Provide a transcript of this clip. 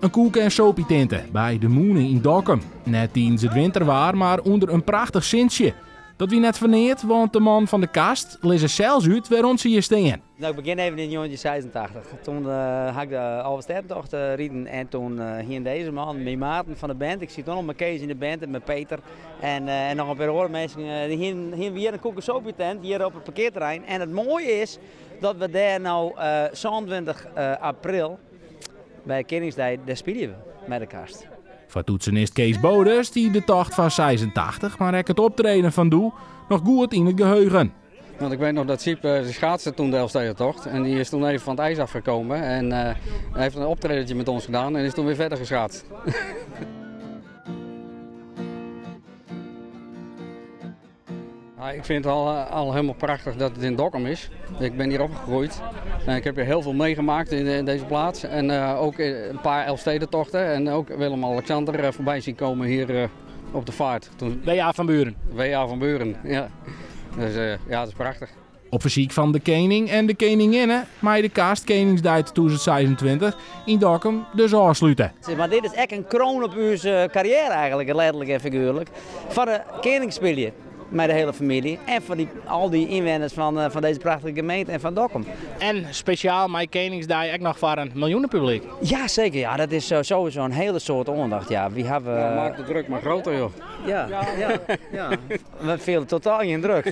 In koeke en sopytinte by de mûne yn Dokkum. Net tidens it winterwaar, mar ûnder in prachtich sintsje. Dat wie net foar neat, want de mannen fan de Kast lizze sels út wêrom't se hjir stean. Nou, ik begin even in 1986. Toen uh, ha ik de Alvestêdentocht uh, riden en toen uh, hiene deze man, myn maten fan de band, ik siet toen nog met Kees in de band en met Peter en, uh, en noch in pear oare minsken, uh, dy hiene, hiene hjir in koekesopietent hjir op it parkearterrein. En it moaie is dat we dêr no uh, 27 april by Keningsdei, dêr spylje we mei de Kast. Foar toetsenist Kees Bode stie de tocht fan 86, mar ek it optreden fan doe, noch goed yn it geheugen. Want ik weet nog dat Siep uh, schaatste toen de Elfstedentocht. En die is toen even van het ijs afgekomen. En uh, hij heeft een optredentje met ons gedaan en is toen weer verder geschaatst. Ja, ik vind het al, al helemaal prachtig dat het in Dokkum is. Ik ben hier opgegroeid. En ik heb hier heel veel meegemaakt in, in deze plaats. En uh, ook een paar Elfstedentochten. En ook Willem-Alexander voorbij zien komen hier op de vaart. Toen... W.A. van Buren. W.A. van Buren, ja. Dus uh, ja, dat is prachtig. Op fersyk fan de kening en de keninginne mei de Kast Keningsdei 2026 yn Dokkum dus ôfslute. Mar dit is ek in kroon op ús karriêre eigenlik, letterlik en figuerlik. Foar de kening spylje mei de hiele famylje en foar dy, al dy ynwenners fan, fan dizze prachtige gemeente en fan Dokkum. En spesjaal mei Keningsdei ek noch foar in miljoenepublyk. Ja, seker. Ja, dat is sowieso in hiele soad oandacht. Ja, wy hawwe... Ja, maak de druk mar groter, joh. Ja, ja, ja. We fiele totaal gjin druk.